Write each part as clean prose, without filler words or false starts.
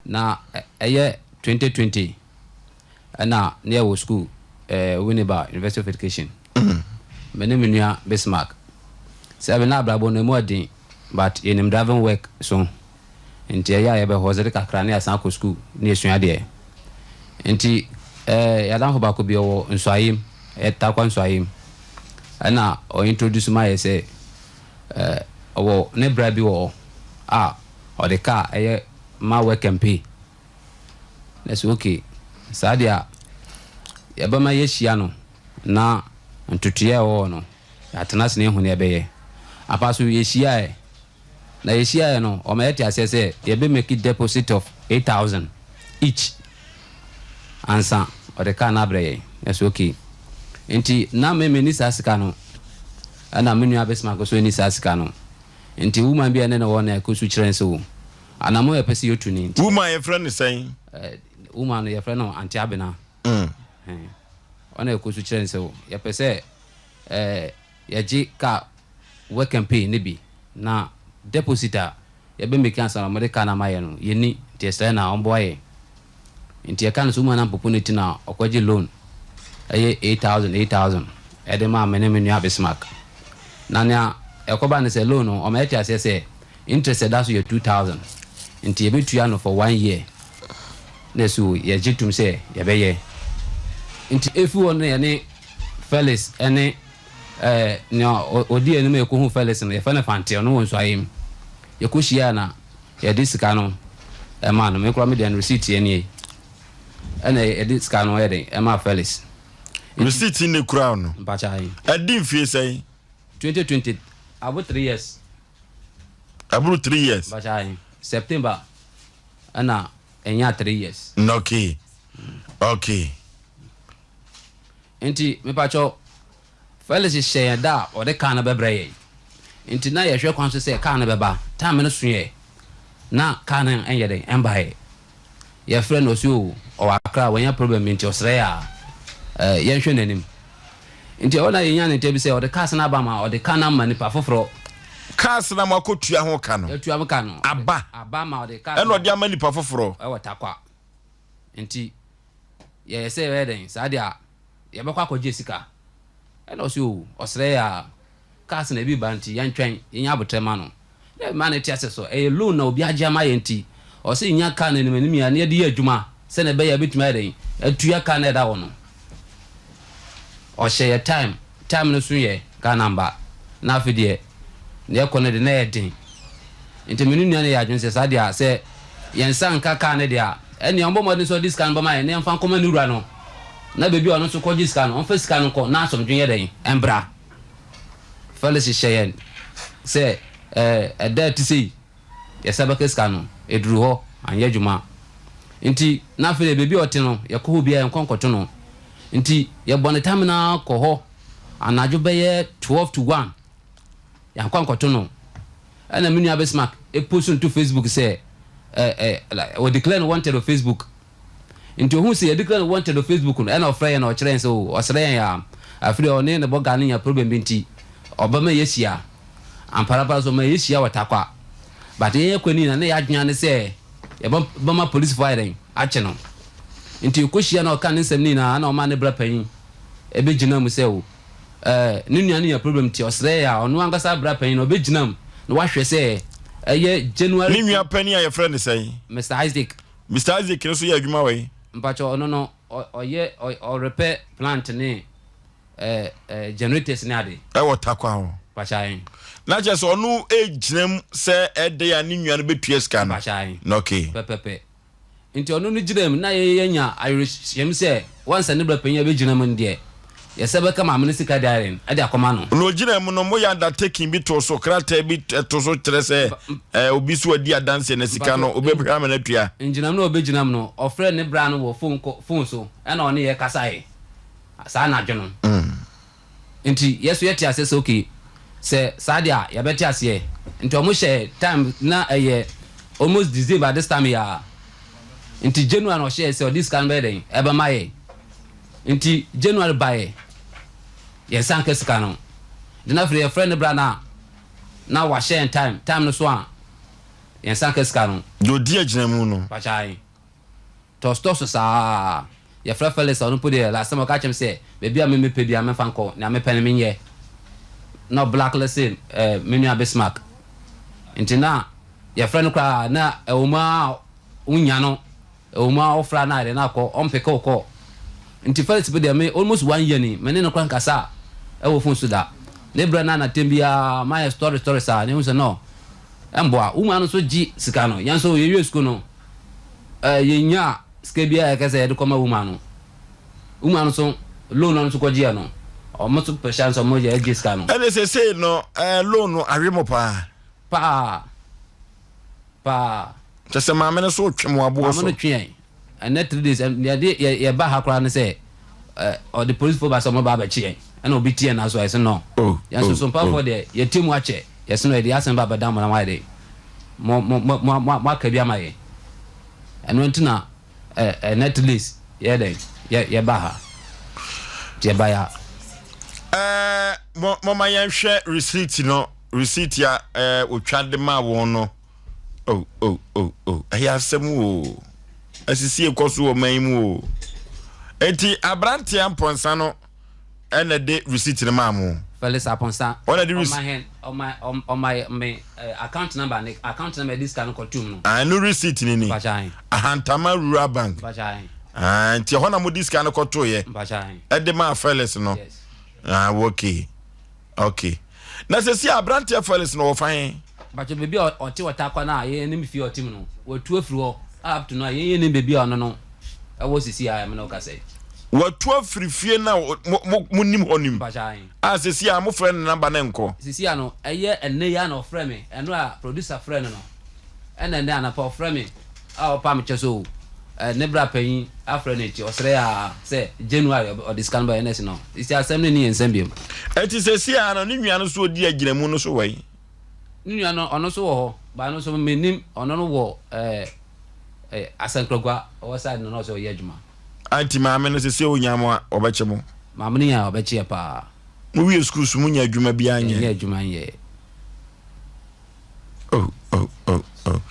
Na ɛyɛ 2020 ɛna ne yɛwɔ school, Winneba University of Education. Me ne me nua Bismarck sɛ ɛbi na abrabɔ no emu ɛden, but yɛnim driving work so, nti ɛyɛ a yɛbɛ hustle kakra ne yɛasan akɔ school ne yɛsua deɛ. Nti yɛadamfo baako bi ɔwɔ Nsuayem, ɛyɛ Tarkwa Nsuayem, ɛna ɔintroduce ma yɛ sɛ ɔwɔ ne bra bi wɔ hɔ a ɔde car ɛyɛ ma work and pay. Na sɛ okay, saa deɛ a yɛbɛma yɛhyia no na ntotoeɛ a ɛwɔ hɔ no, yɛatena ase na yɛhu ne yɛbɛyɛ apa so. Yɛhyiaeɛ na yɛhyiaeɛ no, ɔma yɛte aseɛ sɛ yɛbɛ make deposit of 8000 each ansa ɔde car no abrɛ yɛn. Yɛsɛ okay. Nti na me ni saa sika no, ɛna me nua Bismarck so ni saa sika no. Nti woman bi a ɛne ne wɔ na ɛkɔ so kyerɛ sɛ o anamo yɛpɛ sɛ yɛtu ni nti. Woman yɛfrɛ no sɛn? Woman no yɛfrɛ no Auntie Abena. Ɔna ɛkɔ so kyerɛ sɛ o yɛpɛ sɛ yɛgye car work and pay ne bi na deposit a yɛbɛ make ansa na ɔmɔde car no ama yɛ no yɛni, nti ɛsrɛ na ɔmboa yɛ. Nti yɛka no sɛ woman no mpopo ne ti na ɔkɔgye loan ɛyɛ 8000 8000 ɛde maa me ne me nua Bismarck. Na nea ɛkɔba ne sɛ loan no, ɔma yɛte aseɛ sɛ interest ɛda so yɛ 2000, nti yɛbɛtua no for one year. Na so yɛgye tom sɛ yɛbɛyɛ. Nti efi hɔ no, yɛne Felix ɛne nea ɔdi anim a yɛkɔhu Felix no, yɛfɛ no Fante, ɔno wɔ Nsuayem. Yɛkɔhyia na yɛde sika no ɛma no. Mekora mede no receipt yɛ nie, ɛna yɛde sika no yɛde ɛma Felix. Receipt ne kura no? Mpakya yi. Ɛdi mfie sɛn? 2020, abo 3 years. Aburo 3 years? Mpakya yi, September ɛna ɛnya 3 years. Nti mepakyɛw, Felix hyɛ yɛn da a ɔde kaa no bɛbrɛ yɛn. Nti na yɛhwɛ kwan so sɛ kaa no bɛba. Time no so yɛ na kaa no ɛnyɛ den ɛmbaeɛ. Yɛfrɛ no, ɔsi o ɔwɔ Akra, wɔnya problem nti ɔsrɛ yɛ a yɛnhwɛ n'anim. Nti ɛhɔ na yɛnya ne ntɛ bi sɛ ɔde cars no aba ma ɔde kaa no ama nipa foforɔ. Cars na mo akɔtua ho ka no? Yɛtua mo ka no. Aba. Aba ma ɔde cars. Ɛna ɔde ama nipa foforɔ? Ɛwɔ Tarkwa. Nti yɛyɛ sɛ yɛyɛ dɛn saa deɛ a yɛbɛkɔ akɔgye sika. Ɛna ɔsi o ɔsrɛ yɛ a cars na ebi ba, nti yɛntwɛn, yɛnya abotire ma no na ma ne te ase so ɛyɛ loan na obi agye ama yɛn. Nti ɔsɛ nya car no anim anim yɛ na yɛde yɛ adwuma sɛnɛ ɛbɛyɛ ebɛtumi ayɛ dɛn atua car no ɛda hɔ no. Ɔhyɛ yɛ time, time no so yɛ car number na afei deɛ na ɛkɔ no de na yɛ den. Nti me ne nua no yɛ adwene sɛ saa deɛ a sɛ yɛn nsa nka car no deɛ a, ɛnea ɔmbɔ mmɔden sɛ ɔde sika no bɛma yɛn na yɛmfa nkɔma ne wura no, na baabi a ɔno nso kɔgye sika no, ɔmfa sika no nkɔ na asomdwe yɛ dɛn ɛmbra. Felix hyɛ yɛn sɛ ɛda ti sei yɛsɛ bɛka sika no. Ɛduru hɔ anyɛ adwuma. Nti na afei deɛ baabi a ɔte no, yɛkɔ hɔ biara yɛnkɔ nkɔto no. Nti yɛbɔ ne tam na kɔ hɔ anadwo bɛyɛ 12 to 1, yɛankɔ nkɔto no. Ɛna me nua Bismarck epost no to Facebook sɛ ɛ ɛ like wɔ declare no wanted wɔ Facebook. Nti ohun sɛ yɛ declare no wanted wɔ Facebook no, ɛna ɔfrɛ yɛn na ɔkyerɛ yɛn sɛ o ɔsrɛ yɛn a afei ɔne ne bɔga no nya problem bi, nti ɔbɛma yɛhyia amparapara so ɔma yɛhyia wɔ Tarkwa. But yɛn yɛ kɔ ni na ne yɛ adwene ne sɛ yɛbɛma polisifoɔ ayɛ dɛn akye no. Nti yɛkɔhyia na ɔka ne nsɛm no nyinaa, na ɔma ne bra panyin ɛbɛgyina mu sɛ o ne nua no nya problem, nti ɔsrɛ yɛ a ɔno ankasa bra panyin no ɔbɛgyina mu na wahwɛ sɛ ɛyɛ January. Ne nua panyin a yɛfrɛ no sɛn? Mr Isaac. Mr Isaac no so yɛ adwuma wɔ yi? Mpakyɛ, ɔno no ɔyɛ ɔrepɛ plant ne ɛɛ ɛɛ generators ne ade. Ɛwɔ Tarkwa hɔ? Mpakyɛ. Na kyerɛ sɛ ɔno egyina mu sɛ ɛde a ne nua no bɛtua sika no? Mpakyɛ. Na okay. Pɛpɛpɛ. Nti ɔno no gyina mu na yɛyɛ nya awerɛhyɛm sɛ wansa ne bra panyin a bɛgyina mu no deɛ, yɛsɛ bɛka maame no sika de ayɛ ɛde akɔma no. Na ogyina mu no, moyɛ undertaking bi to so, krataa bi to so kyerɛ sɛ obi so adi adanseɛ na sika no obɛhwɛ ama no atua? Ngyinam no a ɔbɛgyina mu no, ɔfrɛ ne bra no wɔ phone kɔ phone so, ɛna ɔne yɛ kasaeɛ saa anadwo no. Nti yɛ so yɛte aseɛ sɛ okay, sɛ saa deɛ a yɛbɛte aseɛ. Nti ɔmo hyɛ time na ɛyɛ almost December this time yɛ a, nti January na ɔhyɛ sɛ ɔde sika no bɛyɛ dɛn ɛbɛma yɛ. Nti January baeɛ, yɛnsa nka sika no nti na afei yɛfrɛ ne bra no a na wahyɛ yɛn time, time no so a. Yɛn nsa nka sika no. Deɛ ɔdi agyinamu no. Mpakyɛ ae. Tɔstɔ so saa. Yɛfrɛ Felix a ɔno mpo deɛ last time ɔka kyerɛ me sɛ baabi a me mepɛ biara memfa nkɔ, nea mepɛ no menyɛ. Na ɔblacklist eh, me nua Bismarck. Nti na yɛfrɛ no koraa na ɛwɔ mu ara wonya no, ɛwɔ mu ara wofrɛ a na ayɛ dɛ na akɔ, ɔmpeke wo call. Nti Felix mpo deɛ me almost one year ni me ne no koraa nkasa ɛwɔ phone so da. Ne berɛ no a na tɛm biara mayɛ story story saa na ehu sɛ no ɛmboa. Wo nua no nso gye sika no, yɛn nso yɛwie sukuu no eh, yɛnyaa sika biara a yɛka sɛ yɛde kɔma woman no. Woman no nso, loan no nso kɔgyeɛ no, wɔn nso pɛ hyɛ nso wɔn yɛ gye sika no. Ɛne sesei no, eh, loan no awe mo paa. Paa. Paa. Kyɛ sɛ maame no so retwe mo aboɔ so. Maame no twe yɛn. Ɛnɛ 3 days, yɛde yɛba ha koraa ne sɛ, ɔde polisifoɔ ba sɛ wɔn ba abɛkye yɛn. Ɛna obi tie yɛn aso a yɛsɛ no. Oh, Yɛn nso oh, so mpafoɔ oh. deɛ, yɛtie mu akyɛ. Yɛsɛ no yɛde asɛm ba abɛda mo na moayɛ dɛ. Mo, mo, mo, mo, mo, moaka bi ama yɛn. Ɛno nti na ɛ, ɛnɛ 3 days yɛyɛ dɛn, yɛ, yɛba ha. Nti yɛba ya. Ɛɛ, mo, moma yɛnhwɛ receipt no, receipt a ɛɛ, otwa de maa wɔn no. Oh, oh, oh, oh, ɛyɛ asɛm o. Asisi ekɔ so wɔ man yi mu o. Enti aberanteɛ mpɔnsa no ɛna de receipt no maa mo. Felix Aponsa. Ɔna de Ɔma receipt. hɛn, ɔma, ɔm, ɔma me eh, account number ne account number yɛde sika no kɔtum no. Ah, ɛno receipt ni ni. Mpakyɛ ahe? Ahantama Rural Bank. Mpakyɛ ahe? Ah, nti ɛhɔ na mode sika no kɔtoeɛ. Mpakyɛ ahe? Ɛde maa Felix no. Yes. Ah, okay. Okay. Na sɛsi aberanteɛ Felix no wɔfa he? Mpakyɛ baabi a ɔte wɔ Tarkwa no a yɛn anim fie a ɔte mu no, watu afiri hɔ up to now yɛn yɛnnim baabi a ɔno no ɛwɔ sisi a me ne wo kasa yi. Watu afiri fie no a mo mo monim hɔ no mu Mpakyɛ ahe? a sɛsi a mofrɛ no namba no nkɔ. Sisi a no ɛyɛ ɛnnɛ yi ara na ɔfrɛ me, ɛno a producer frɛ no no ɛna ɛnnɛ anapa ɔfrɛ me a ɔpa me kyɛ sɛ o ne bra panyin afrɛ no nti ɔsrɛ a sɛ January ɔde sika no bɛyɛ na ɛsi no sisi asɛm no nni yɛn nsam biom. Ɛnti sɛsi a no ne nua no so ɔdi agyinamu no so wɔ he? Ne nua no ɔno nso wɔ hɔ but ɔno nso mennim ɔno no wɔ ɛɛ Asankragua ɔwɔ side no na ɔsɛ ɔyɛ adwuma. Anti maame no sɛsi a ɔnya mo a ɔbɛkye mo? Maame no nya a ɔbɛkye yɛ paa. Mo wie sukuu so mo nya adwuma biara nyɛ? Yɛnyɛ adwuma nyɛ. Oh, oh, oh, oh.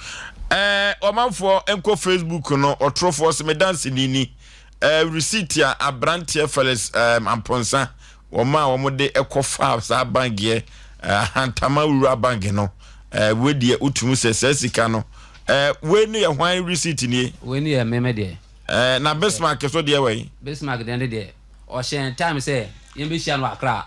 Eh, ɔmanfoɔ nkɔ Facebook no, ɔtorofoɔ sɛ me danseni ni. Eh, receipt a aberanteɛ Felix eh, Amponsa wɔn a wɔn de ɛkɔ fa saa bank yɛ eh, Ahantama Rural Bank no. Eh, wei deɛ wotumi sɛ saa sika no. Eh, wei no yɛ hwan receipt nie? Wei no yɛ meme deɛ. Eh, na Bismarck so deɛ wɔ yi? Bismarck deɛ ne deɛ ɔhyɛn time sɛ yɛn bɛhyia no Accra.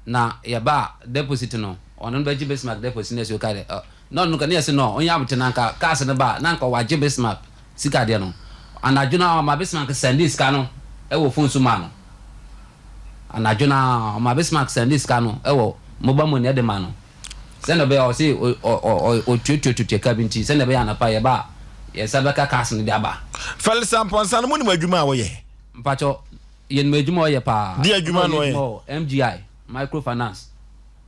Na yɛba a deposit no ɔno no bɛgye Bismarck deposit na ɛsɛ ɔka dɛ ɔ na ɔno no ne yɛse no ɔnyɛ abote na anka cars no ba a na anka wagye Bismarck sika deɛ no anadwo no ara ɔma Bismarck sɛndee sika no wɔ phone so maa no anadwo no ara ɔma Bismarck sɛndee sika no wɔ mobile money de ma no sɛnea ɛbɛyɛ ɔse ɔtuatuatuatua ka bi nti sɛnea ɛbɛyɛ anapa yɛba a yɛn nsa bɛka cars no de aba. Felix Amponsah no monim adwuma a ɔyɛ? Mpakyɛw. Yɛnim adwuma a ɔyɛ paa. Deɛ adwuma Na na ɔyɛ ɔyɛ? adwuma wɔ MGI, Microfinance,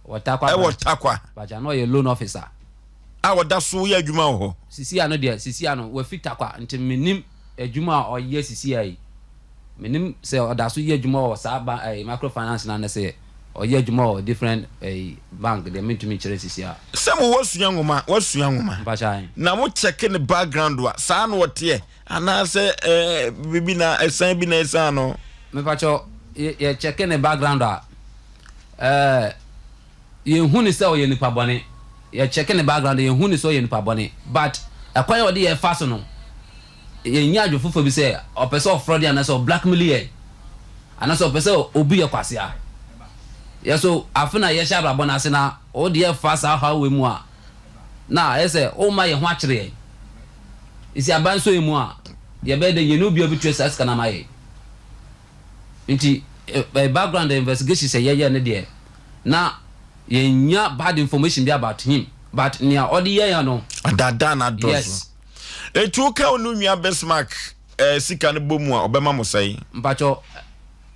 wɔ Tarkwa Ɛwɔ branch. Tarkwa. Bakyɛ, na ɔyɛ loan officer. A ɔda so yɛ adwuma wɔ hɔ? Sisi ano deɛ, sisi ano, wafi Tarkwa, nti mennim adwuma a ɔyɛ sisi a yi. Mennim sɛ ɔda so yɛ adwuma wɔ saa ba ɛyi microfinance no anasɛ ɔyɛ adwuma wɔ different ɛyi bank deɛ mentumi nkyerɛ sisi a. Sɛ mo wasua nwoma, wasua nwoma. Mpakyɛ ahe? Na mo check ne background a, saa na ɔteɛ? Anaasɛ ɛɛ biribi na ɛsan bi na ɛsan no. Mepakyɛw, yɛ yɛ check ne background a, ɛɛ yɛn hu ne sɛ ɔyɛ nipa bɔne. Yɛ check ne background a, yɛn hu ne sɛ ɔyɛ nipa bɔne. But ɛkwan a ɔde yɛn fa so no, yɛn nya adwene foforɔ bi sɛ ɔpɛ sɛ ɔfrɔde anaasɛ ɔblackmail yɛn, anaasɛ ɔpɛ sɛ obu yɛ kwasea. Yɛ so afe na yɛhyɛ abrabɔ no ase na ɔde yɛ fa saa ɔhaw wei mu a, na ayɛ sɛ woma yɛn ho akyere yɛn. Nti aban nso yɛ mu a, yɛbɛyɛ dɛ yɛne obi a obetua saa sika no ama yɛn. Nti eh, background investigation sɛ yɛyɛ no deɛ, na yɛnnya bad information bi about him, but nea ɔde yɛ yɛn no. Adaadaa no adɔɔso. Yes. Enti woka wo ne nua Bismarck eh, sika no bɔ mu a, ɔbɛma mo sɛn? Mpakyɛw,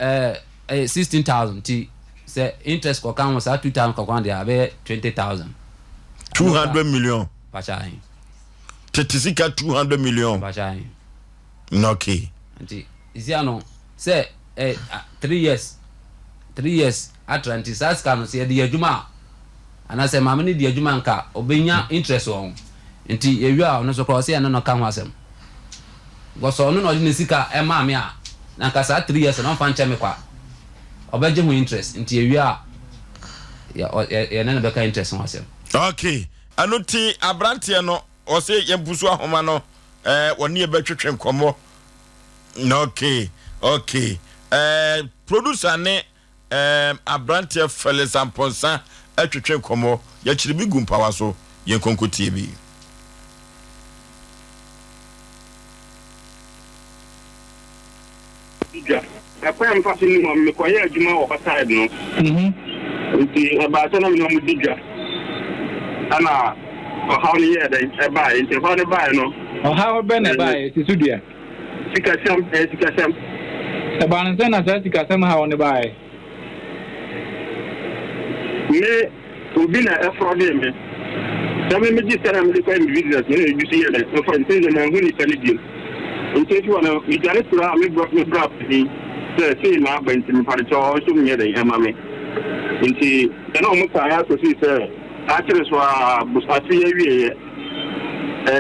eh, ɛyɛ 16,000 nti sɛ interest kɔka ho saa 2,000 kɔka ho deɛ a, ɛbɛyɛ 20,000. 200 million. Mpakyɛw ahe? Tete sika 200 million. Mpakyɛw ahe? Okay. Nti sisi ano sɛ eh, 3 years 3 years atra nti saa sika no sɛ yɛde yɛ adwuma a. Anaasɛ maame no di adwuma nka ɔbɛnya interest wɔ ho. Nti yɛwie a ɔno nso koraa ɔsɛ yɛne no ka ho asɛm. Because ɔno na ɔde ne sika maa me a, na nka saa 3 years no ɔmfa nkyɛ me kwa. Ɔbɛgye ho interest. Nti yɛwie a yɛne no bɛka interest ho asɛm. Okay, ɛno ti aberanteɛ no ɔsɛ yɛmpusu ahoma no, wɔne yɛbɛtwetwe nkɔmmɔ. Okay, producer ne aberanteɛ Felix Ampɔnsa atwetwe nkɔmmɔ. Yɛkyerɛ bi gu mpawa so, yɛn nkonko tie bi. Dwa ɛkwan mfa so nim hɔ, mekɔyɛ adwuma wɔ hɔ side no. Nti ɛbaa sɛ na mene ɔmo di dwa, ɛna ɔhaw no yɛɛ dɛn ɛbaeɛ. Nti ɔhaw no baeɛ no, Ɔhaw bɛ na ɛbaeɛ? Si so dua. Sikasɛm, ɛyɛ sikasɛm. Ɛbaa no sɛ na saa sikasɛm haw no baeɛ? Me obi na ɛfrɔdee me sɛ me megye sika na mede kɔyɛ me business me na ebi so yɛ dɛ ɛfɔ. Nti sɛ manhu nipa no bio, nti efi hɔ no medwane kura a me bra panin sɛ sei na aba, nti meparekyɛ ɔnso menyɛ dɛn ɛma me. Nti ɛna ɔmo saa yɛ akɔsii sɛ akyere so a afe yɛ awieɛ,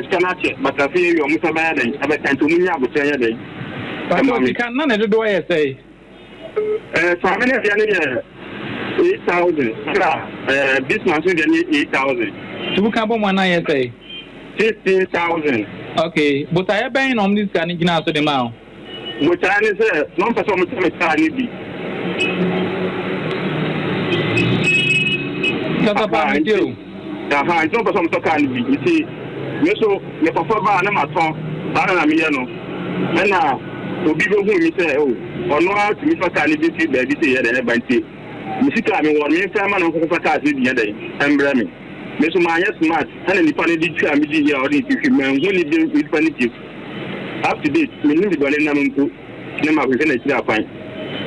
sika no akyɛ, but afe yɛ awie ɔmo sɛ bɛyɛ dɛn ɛbɛka, nti ɔmo nya abotire yɛ dɛn ɛma me. Sika na ne dodoɔ yɛ sɛe? Maame no deɛ no yɛ 8,000, ɛna Bisman nso deɛ no yɛ 8,000. Nti woka bɔ mu ana yɛ sɛe? 16,000. Okay, botaeɛ bɛn na ɔmde sika no gyinaa so de maa wo? Botaeɛ ne sɛ na ɔmpɛ sɛ ɔmo tɛ me kaa no bi. Kasa paa, metie o. Aha, nti na ɔmpɛ sɛ ɔmo tɔ kaa no bi, nti me nso mekɔfa baa na matɔn. Saa na na meyɛ no, ɛna obi bɛhu mi sɛ o ɔno ara tumi fa kaa no bi fi baabi sɛ yɛ dɛn ɛba, nti me sika a mewɔ no memfa ma no nkɔkɔfa kaa so bi yɛ dɛn ɛmbrɛ me. Me nso maanyɛ smart, ɛna nipa no de twa me di yɛ a ɔde ne ti hwi manhu ne bi nipa no ti. Up to date mennim baabi a ɔne nam mpo ne ma hwehwɛ n'akyiri akwan.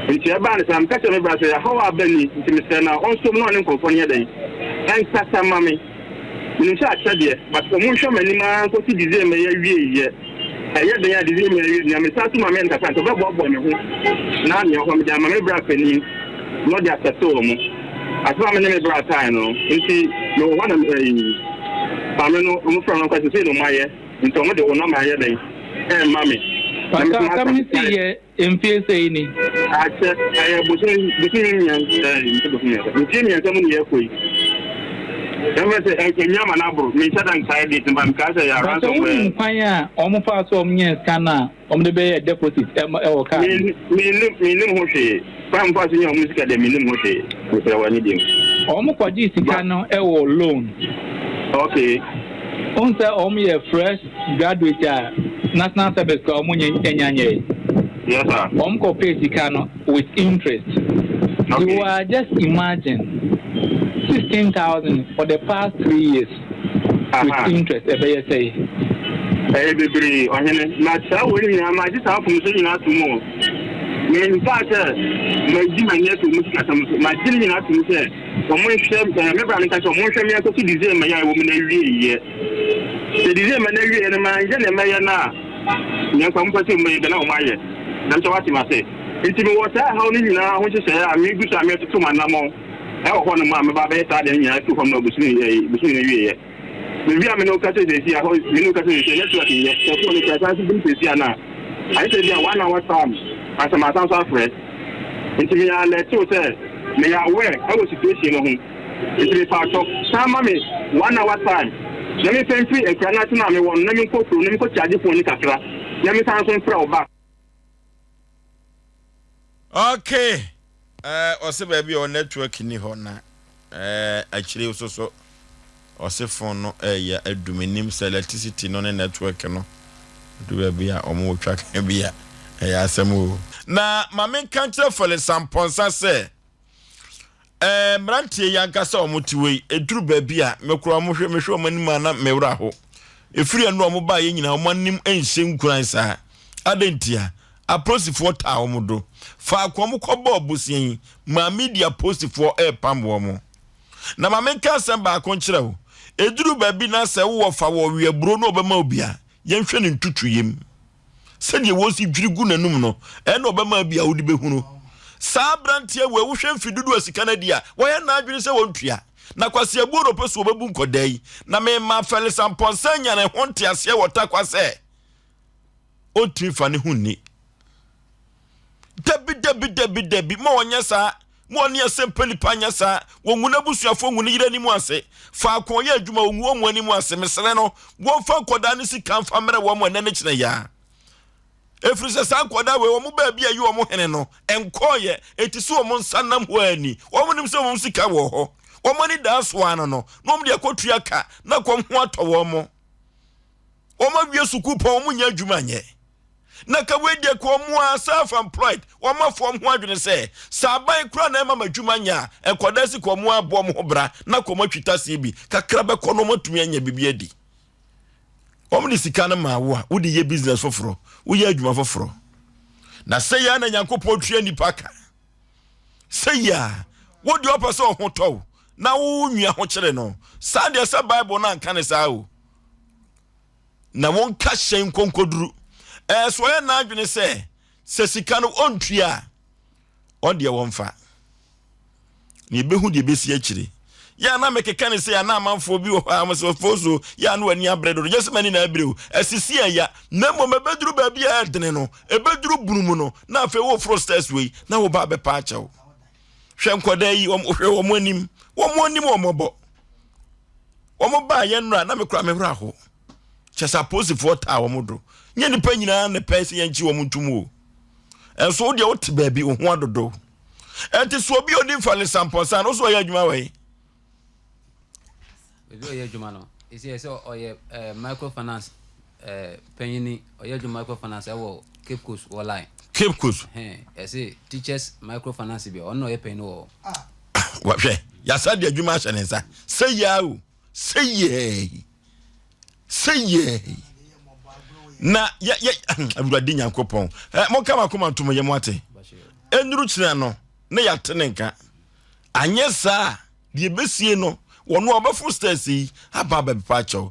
Nti ɛbaa no saa, meka kyerɛ me bra sɛ ɛhaw a aba ni, nti mesrɛ no a ɔnsom na ɔne nkurɔfoɔ no yɛ dɛn ɛnkasa ma me. Menim sɛ akyɛ deɛ, but ɔmo nhwɛ m'anim ara nkɔsi December yi awieeɛ. Ɛyɛ dɛn a December awie nea mesan so ma me nkasa nti ɔbɛboaboa me ho na nea hɔ mede ama me bra panin na ɔde asɛte wɔ mo asɛm a me ne me bra kae no. Nti mewɔ hɔ na ɛyi maame no ɔmo frɛ no nkɔ sɛ sei na ɔmo ayɛ, nti ɔmo de wo nɔma ayɛ dɛn ɛmma me na me Pata so asɛm no sii yɛ mfie sɛi ni? Akyɛ, ɛyɛ bosome 3, nti bosome 3, mfie 3 mu ne yɛkɔ yi. Ɛmɛ sɛ ɛnya ma no aboro, menhyɛ da nkae date no ba, mekae sɛ yɛ around Pata somewhere. Wonim kwan a ɔmo faa so ɔmo nyɛɛ sika no a ɔmo de bɛyɛ deposit ɛma ɛwɔ kaa no? Mennim ho hwee. Kwan mfa so nya ɔmo sika deɛ, mennim ho hwee. Mesrɛ wɔ ani dim. Ɔmo kɔgyee sika no ɛwɔ loan. Wohu sɛ ɔmo yɛ fresh graduate a national service kora ɔmo nyɛ anya nyɛe. Yes sir. Ɔmo kɔ pay sika no with interest. You are just imagine 16,000 for the past 3 years with interest, ɛbɛyɛ sɛe? Ɛyɛ bebree, ɔhene. Na saa wɔ no nyinaa magye saa fom so nyinaa to mu o. Memfaa sɛ magyi m'ani ato mu sikasɛm so. Magye no nyinaa to mu sɛ ɔmo nhwɛ me bra no nka sɛ ɔmo nhwɛ me akɔsi December yi a ɛwɔ mu no awieeɛ. Sɛ December no awieeɛ no manyɛ nea mɛyɛ no a, nea nka ɔmo pɛ sɛ ɔmo yɛ bɛ na ɔmo ayɛ. Nam sɛ wate m'ase. Nti mewɔ saa ɛhaw no nyinaa ho nhyehyɛeɛ a megu so a metoto m'anammɔn ɛwɔ hɔ nom a mɛba abɛyɛ saa deɛ no nyinaa afiri hɔ nom a bosome no awieeɛ. Mewie a me ne wo kasa sɛsi a hɔ, me ne wo kasa sɛsi a network nyɛ sɛ phone no kura san so dum sɛsi a na ayɛ sɛ bi a one hour time ansa ma asan so afrɛ. Nti me alert wo sɛ meyɛ aware ɛwɔ situation no ho, nti mepa atɔ san ma me one hour time na memfa mfiri akura no ase no a mewɔ no na menkɔ kurom na menkɔ charge phone no kakra na mesan so mfrɛ wo back. Okay, ɔsɛ baabi a ɔ network ni hɔ na akyire so so ɔsɛ phone no ɛyɛ adum anim sɛ electricity no ne network no du baabi a ɔmo twa ka bi a ɛyɛ asɛm o. Na maame nka nkyerɛ Felix Ampɔnsa sɛ mmeranteɛ yi ankasa a wɔte wei ɛduru baabi a mekora wɔn hwɛ, mehwɛ wɔn anim a na mewura ho. Ɛfiri ɛno a wɔn baeɛ nyinaa wɔn anim nhyɛ nkuran saa. Adɛn ntia? Apolisifoɔ taa wɔn do. Faako a wɔkɔbɔɔ bosea yi maa media posifoɔ repam wɔn. Na ma menka asɛm baako nkyerɛ wo. Ɛduru baabi na sɛ wowɔ fa wɔ weaburo na ɔbɛma wo bi a, yɛnhwɛ ne ntutuyɛ mu. Sɛdeɛ wɔsi dwiri gu n'anum no, ɛna ɔbɛma bi a wode bɛhunu. Saa aberanteɛ wei, wohwɛ mfe dodoɔ a sika no adi a, wɔyɛ n'adwene sɛ wɔntua. Na Kwasi Abuo na ɔpɛ so ɔbɛbu nkɔdaa yi. Na mema Felix Amponsah nya ne ho nteaseɛ wɔ Tarkwa sɛ ɔntumi fa ne ho nni. Dabi, dabi, dabi, dabi, ma ɔnyɛ saa. Ma ɔne asɛmpa nipa nyɛ saa. Wɔngu n'abusuafoɔ, ngu ne yere anim ase. Faako ɔyɛ adwuma, wɔngu wɔn anim ase. Mesrɛ no, wɔmfa nkɔdaa ne sika mfa mmerɛ wɔn ɛnɛ ne kyerɛ yaa. Ɛfiri sɛ saa nkɔdaa wei, wɔn baabi a yi wɔn hene no, nkɔɔyɛ. Eti so wɔn nsa nam hɔ ani. Wɔn nim sɛ wɔn sika wɔ hɔ. Wɔn ani daa so ano no, na wɔn de akɔtua ka, na kɔm ho atɔ wɔn mo. Wɔn awie sukuu pɔn, wɔn nyɛ adwuma nyɛ. Na ka wei deɛ ka wɔn a self employed, wɔn afɔ wɔn ho adwene sɛ sɛ aban kura na ɛma ma adwuma nyɛ a, nkɔdaa si ka wɔn abɔ wɔn ho bra na kɔm atwi taseɛ bi kakra bɛkɔ na wɔn atumi anya biribi adi. Wɔn de sika no maa wo a, wode yɛ business foforɔ, woyɛ adwuma foforɔ. Na sɛ yɛ na Nyankopɔn tua nipa ka, sɛ yɛ a wode ɔpɛ sɛ ɔho tɔw na wo nua ho kyerɛ no saa deɛ, sɛ Bible no anka ne saa o. Na wɔnka hyɛn nkonkoduru ɛɛ so ɔyɛ n'adwene sɛ sika no ɔntua a, ɔdeɛ wɔmfa na yɛbɛhu deɛ ɛbɛsi akyire. Yɛ a na mekeka ne sɛ ana amanfoɔ bi wɔ hɔ a mesɛ ɔfoɔ so yɛ a na w'ani abere dodo. Nyɛ sɛ m'ani na abere o, asisi ɛya, na mmom ɛbɛduru baabi a ɛdene no, ɛbɛduru bunu mu no, na afei woforo stairs wei na woba abɛpa akyɛw. Hwɛ nkɔdaa yi, hwɛ wɔn anim, wɔn anim, wɔn mmɔbɔ. Wɔn baa yɛn nnora na mekora me werɛ aho kyɛ sɛ apolisifoɔ taa wɔn do. Nyɛ nipa nyinaa na pɛ sɛ yɛnkyi wɔn ntom o. Ɛnso wo deɛ wote baabi wo ho adodo. Ɛnti so obi a ɔdi nfa ne sampɔnsa no so ɔyɛ adwuma wɔ yi. Ebi ɔyɛ adwuma no esi yɛ sɛ ɔyɛ microfinance panyini, ɔyɛ adwuma microfinance ɛwɔ Cape Coast wɔ line. Cape Coast. Ɛsɛ teachers microfinance bi, ɔno na ɔyɛ panyin wɔ. Hwɛ, yasa de adwuma ahyɛ ne nsa sɛ yia o, sɛ yɛɛ, sɛ yɛɛ na yɛ yɛ. Awurade Nyankopɔn ɛ mo kama koma ntom yɛ mo ate ɛnuru kyerɛ no na yɛate ne nka. Anyɛ saa deɛ ɛbɛsie no, wɔn a wɔbɛfo stairs yi aba abɛpepa akyɛw.